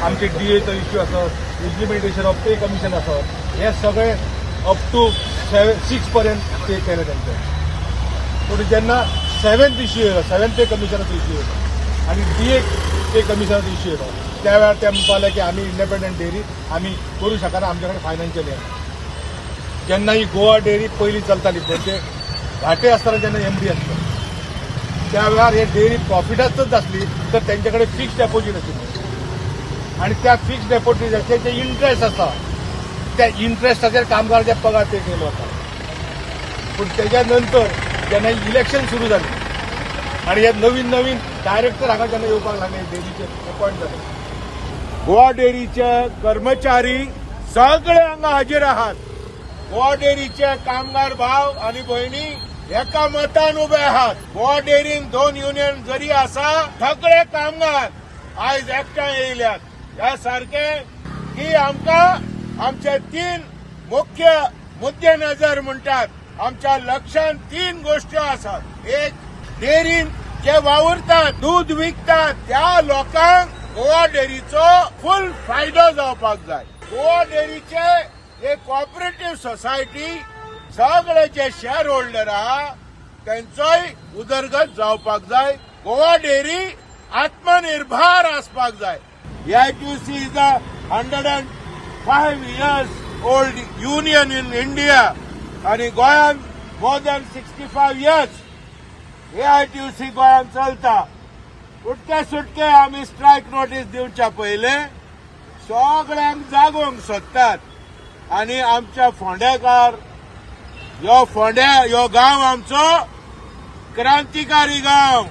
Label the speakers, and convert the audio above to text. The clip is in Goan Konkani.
Speaker 1: आमचे डीएचो इश्यू आसत, इम्प्लिमेंटेशन ऑफ पे कमिशन आसत, हे सगळे अप टू सेवन सिक्स पर्यंत पे केले तेंचे. पूण जेन्ना सेवेंथ इश्यू येयलो, सेवेंथ पे कमिशनाचो इश्यू येयलो आनी डीए पे कमिशनाचो इश्यू येयलो, त्या वेळार ते म्हणपाक लागले की आमी इंडिपेंडंट डेअरी आमी करूं शकना, आमचे कडेन फायनान्शियल येना. जेन्ना ही गोवा डेअरी पयलीं चलताली, म्हणजे घाटे आसतना जेन्ना एमडी आसलो, त्या वेळार हे डेअरी प्रॉफिटाचच आसली तर तेंचे कडेन फिक्स डेपोजीट आशिल्लें आनी त्या फिक्स डेपोजिटाचे जे इंट्रस्ट आसा, त्या इंट्रस्टाचेर कामगाराचे पगार पे केले वता. पूण तेच्या नंतर जेन्ना इलेक्शन सुरू जालें आनी हे नवीन नवीन डायरेक्टर हांगा जेन्ना येवपाक लागले, डेअरीचे अपॉयंट जाले.
Speaker 2: गोवा डेअरीचे कर्मचारी सगळे हांगा हाजीर आहात. गोवा डेअरीचे कामगार भाव आनी भयणी एका मतान उबे आहात. गोवा डेअरीन दोन युनियन जरी आसा, सगळे कामगार आयज एकठांय येयल्यात ह्या सारखे की आमकां आमचे तीन मुख्य मुद्दे नजर म्हणटात. आमच्या लक्षात तीन गोश्टी आसात. एक, डेअरीन जे वावुरतात, दूद विकतात, त्या लोकांक गोवा डेअरीचो फुल फायदो जावपाक जाय. गोवा डेअरीचे एक कॉपरेटिव्ह सोसायटी, सगळे जे शेअर होल्डर आहा तेंचोय उदरगत जावपाक जाय. गोवा डेअरी आत्मनिर्भर आसपाक जाय. AITUC is a 105 years old union in India आणि गोंयांत more than 65 years AITUC गोंयांत चलता. उटके सुटके आमी स्ट्रायक नोटीस दिवच्या पयले सगळ्यांक जागोवंक सोदतात. आनी आमच्या फोंडेकार, ह्यो फोंड्या ह्यो गांव आमचो क्रांतिकारी गांव.